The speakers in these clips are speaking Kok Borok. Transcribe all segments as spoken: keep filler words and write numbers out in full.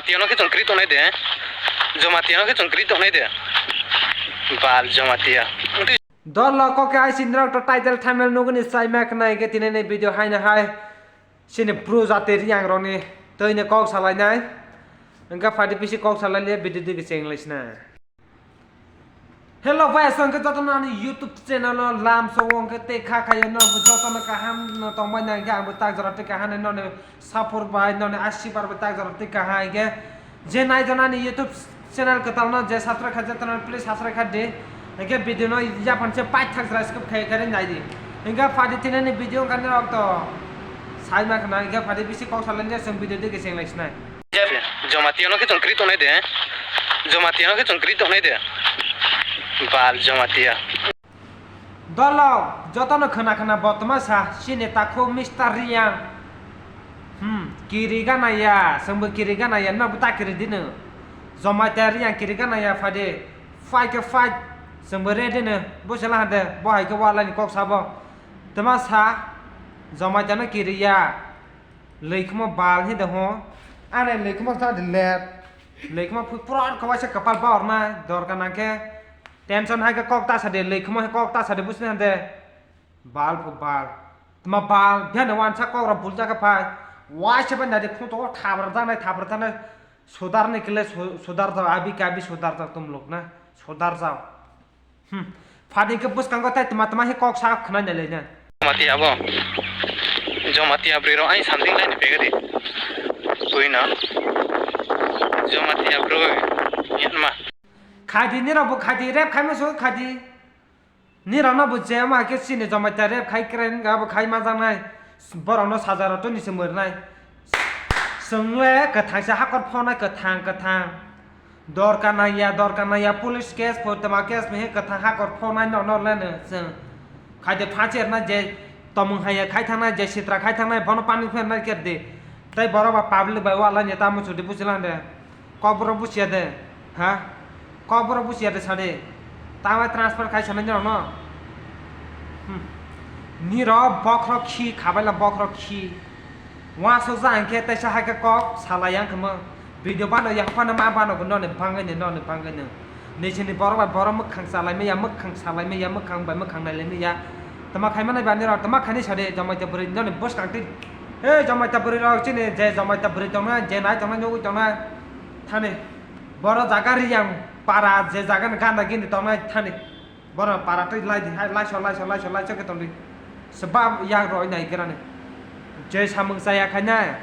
Tiyano khe chwng kwrwi tongnai de. Joma tiyano khe chwng kwrwi tongnai de. Bal Joma tiya. Dol lo kok khe ai sindrok to title thumbnail nuguni chai ma khna hingke tini ni video haino hai. Chini bru jati riyang rokni twi ni kok salainai. Hingke phadi bisi kok salai liya video digi cheng lai sina. Hello guys, hingke joto no ani YouTube channel o lam songo hingke tei kha khayo no joto no kaham no tongbai na hingke ang bo tak jora tei kaham no no sapor bai no no asibar bai tak jora tei kaham hingke je nai jona ani YouTube channel kwtal no je subscribe kha joto no please subscribe kha di hingke video no yaphan se paithak jora skip khai khai nai di hingke phadi tini ni video hingke norok to sai ma khna hingke phadi bisi kok salai liya chwng video digi cheng lai sinai. Joma tiyano khe chwng kwrwi tongnai de. Joma tiyano khe chwng kwrwi tongnai de. Bal Joma tiya. Dolo, jotono khna khna bo tma sa, chini takhuk Mister Riyang. Hmm, kiri gana ya, chwngbo kiri gana ya, nokbo ta kiri dino. Joma tiya Riyang kiri gana ya phade, fight khe fight, chwngbo ready no, bwsala hande, bo hai khe walai ni kok sabo. Tma sa, Joma tiyano kiri ya. Lwikhumo bal hi de ho. Ane lwikhumo sa de let. Lwikhumo phu-, pura khawaisa kwpal ba orna dorkar nang khe. Tension hai khe kok ta sa de, lwikhumo hai kok ta sa de, busi na de. Bal phu bal. Tma bal, bihan wansa kok rok bulja khe phai. Waisa bai nadi khung to thabra janai, thabra janai. Sudar ni kile su-, sudar jao, abi ke abi sudar jao tum lok na. Sudar jao. Hmm. Phadi ke bwskango tai tma tma he kok sa khwnai nai laina. Joma tiya bo. Joma tiya bwrwi rok ai something lai ni pegari. Bwrwi no. Joma tiya bwrwi. Yatma. Khadi ni rok bo khadi rep khaima so khadi. Ni rok no bo je ma ke chini Joma tiya rep khai kren ga bo khai ma janai. Borok no sajaro to ni se mernai. Chwng le kwthang se hakor phonai kwthang kwthang. Dorkar nang ya, dorkar nang ya, police case pho, tama case pho, he kwthang hakor phonai no, no le no chwng. Khai de phansi rwna je tomung hai ya khai thangnai, je sitra khai thangnai, bono pani pher nai ker de. Tei borok ba public bai wala ni tamo chudi buchilang de. Kok borok buchiya de, ha? Kok borok buchiya de sade. Tama transfer khai sanai ni rok no. Hmm. Ni rok bokhorok khi, khabai la bokhorok khi. Uansukjak hwnkhe teisa hai khe kok salai yang khe mo. Video bano yang phano ma bano bo noni bangwi ni, noni bangwi ni. Nisini borok bai borok mwkhang salai maya, mwkhang salai maya, mwkhang bai mwkhang nailai maya. Tama khai manai ba nirok, tama khaini sade Jamatia bwrwi noni bwskang twi. He Jamatia bwrwi rok chini je Jamatia bwrwi tongnai, je nai tongnai, nugwi tongnai. Thani. Borok jaga Riyang para je jaga ni ganda gini tongnai thani. Bono para twi lai di hai, laiso, laiso, laiso, laiso khe tongdi. Sebab yak roi nai gerani. Je samung chaya khainai,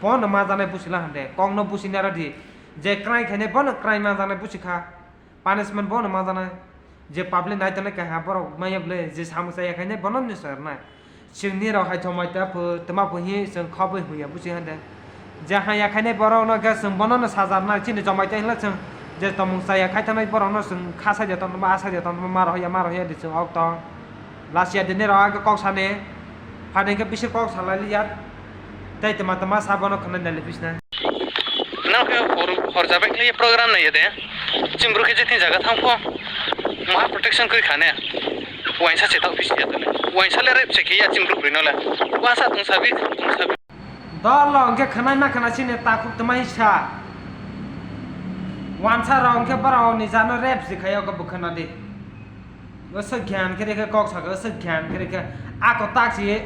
bono ma janai busi la hande. Kokno busi nai rodi. Je krai khainai, bono krai ma janai busi kha. Punishment bono ma janai. Je public nai tongnai kha borok maya bwle, je samung chaya khainai, bono ni sernai. Chwngni rok hai Jamatia pho, tma pho hi chwng khobwi hwnya busi hande. Je haya khainai borok no khe chwng bono no sajarnai, chini Jamatia hinla chwng je tomung chaya khai thanai borok no chwng kha saida tongma, a saida tongma, ma rohya, ma rohya di chwng ok tong. Last year dini rok ang kok sani, phani khe bisi kok salai liya. Tei tma tma sa bono khwnai nai lipis na. Nang khe hor, hor jabek ni program nai de. Chimbruk khe je thing jaga thang pho. Ma protection kri khane. Waisa chetok pis ya tole. Waisa le rep chekhi ya chimbruk rino le. Wasa tong sabi, tong sabi. Dol lo hwnkhe khwnai ma khwna sini takhuk tmai sa. Wansa rok hwnkhe borok ni jano rep si khayo khe bo khwna di. Oso gyan khe rekhe kok saka, oso gyan khe rekhe ako tak si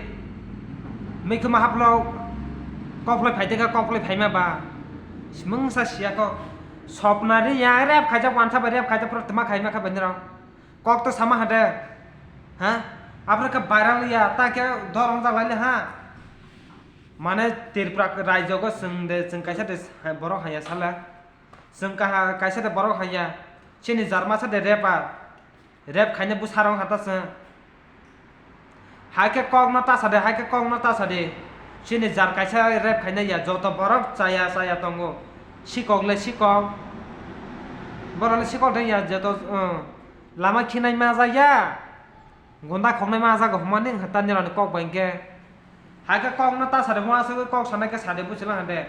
mikuma haplo kokloi phai teka kokloi phaima ba mungsa siya ko sopna ri ya rep khaijak wansa bai rep khaijak phro tma khaima kha bini rok kok to sama hade ha abro khe viral ya ta khe dorong jalai le ha mane Tripura raijo go chwng de chwng kaisa de borok haya sala chwng kaha kaisa de borok haya chini jarma sa de repa. Rep khaina bwsarok hata se. Hai khe kokno tasa de, hai khe kokno tasa de. Chini jar kaisa rep khaina ya, joto borok chaya chaya tongo. Sikok le sikok. Borok le sikok de ya, joto, uh, lama khinai ma ja ya. Gunda khoknai ma ja go huma ning hata nirani kok bai hwnkhe. Hai khe kokno tasa de, mo aswk kok sanai khe sa de buchila hande.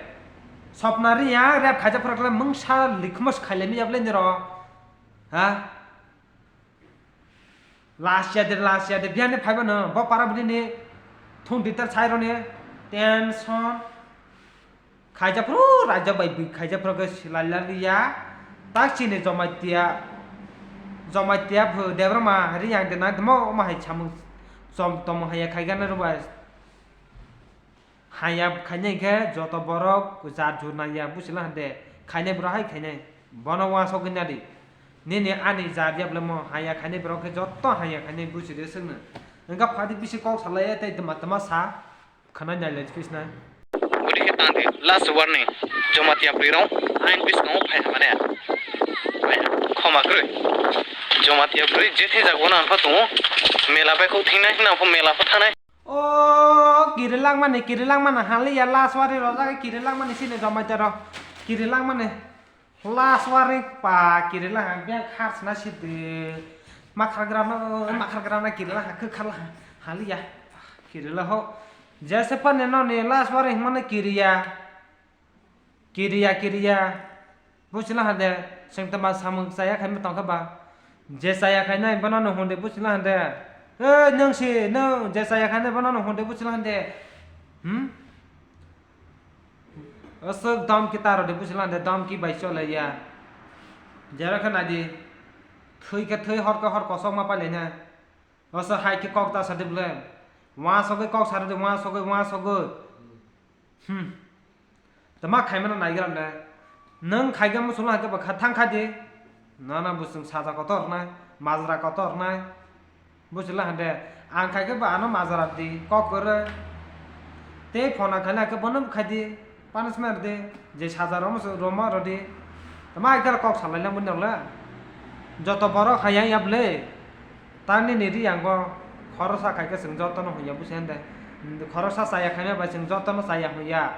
Sopna ri ya, rep khaijak phwrwk le mungsa likhmos khailai mi ya bole niro. Ha? Last year de, last year de, biyani phaiba no, bo para bini ni thung dita sai roni tension. Khaijak phuru raijak bai bui khaijak phuru khe swlai la liya. Tak chini Jamatia, Jamatia phu Debbarma Reang de nang tongmo omo hai samung chom tongmung haiya khaigana rwbai. Haiya khainai khe joto borok jar jur naiya buchila hande khainai borok hai khainai. Bono uansugwi nadi. Nini ani jar yablemo haiya khainai borok khe joto haiya khainai buchidi swngno. Wngkha phadi bisi kok salaiya tei tma tma sa. Khana nai lai kis na. Uri khe tang di, last warning. Jamatia bwrwi rok ain biskango phai mane. Phai khoma kwrwi. Jamatia bwrwi je thai jago na pha tongo. Mela bai kho thinai na pho mela pho thanai. O kiri langmani, kiri langmani haliya last warning rojak kiri langmani sini Jamatia rok. Kiri langmani. Last warning pa kiri lang ha biang khar sna sidi. Makhar gram na, makhar gram na kiri lang ha, khe khar lang ha. Haliya. Kiri la ho. Jese pa ne no ni last warning mane kiriya. Kiriya, kiriya. Buchila hande, sengtama samung chaya khai tongkha ba. Je chaya khai nai bono no hunde buchila hande. Ei, nung si, nung je chaya khai nai bono no hunde buchila hande. Hmm? Aswk dam ki taro de buchila hande, dam ki bai chole ya. Jera khe nai di. Thwi khe thwi, hor khe hor kosok ma pailai na. Aswk hai khe kok ta sa de bwle. Wa sogwi kok sa de, wa sogwi, wa sogwi. Hmm. Tama khaimano naigra de. Nwng khaiga muchungla hwnkhe bo kha thang kha di. Nana bwswng saja kotor nai, majra kotor nai. Buchila hande, ang khaikhe bo ano majra di, kok kwrwi. Tei phone khaina khe bono khai di, punishment di, je saja rwma se rwma rw di. Tama ai khe kok salai nang bini nokle. Joto borok hai yang ya bwle. Tang nini ri yango khoroksa khaikhe chwng jotono hwnya busi hande. Khoroksa chaya khaima bai chwng jotono chaya hwnya.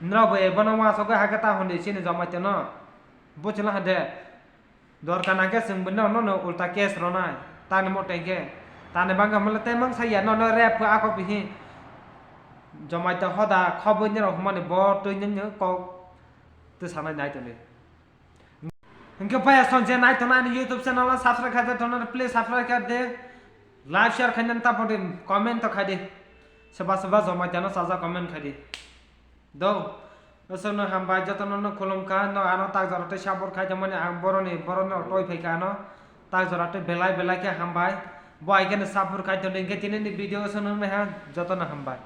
Norok bo ebono uansugwi hakhe ta hwnwi chini Jamatia no. Buchila hande. Dorkar nangkhe chwng bini nono ulta case rwnai. Tani mote khe. Tani bangkha hwnle tei mangsa ya nono rep khe ako bihi. Jamatia hoda khobwi nirok hwnmani bo twi nini kok twi sanai nai tongdi. Hwnkhe paya son je nai tongna ani YouTube channel no subscribe khai tongna, please subscribe khai de. Like share khai nang tamo de, comment to khai de. Soba soba Jamatia no chaja comment khai de. Do. Aswkno hambai, jotono no khulumkha, no ano tak jora tei support khai tongmani ang boroni, boroni otoi phaikha ano tak jora tei belai belai khe hambai. Bo hai kheno support khai tongdi, hwnkhe tini ni video aswkno wngkha, jotono hambai.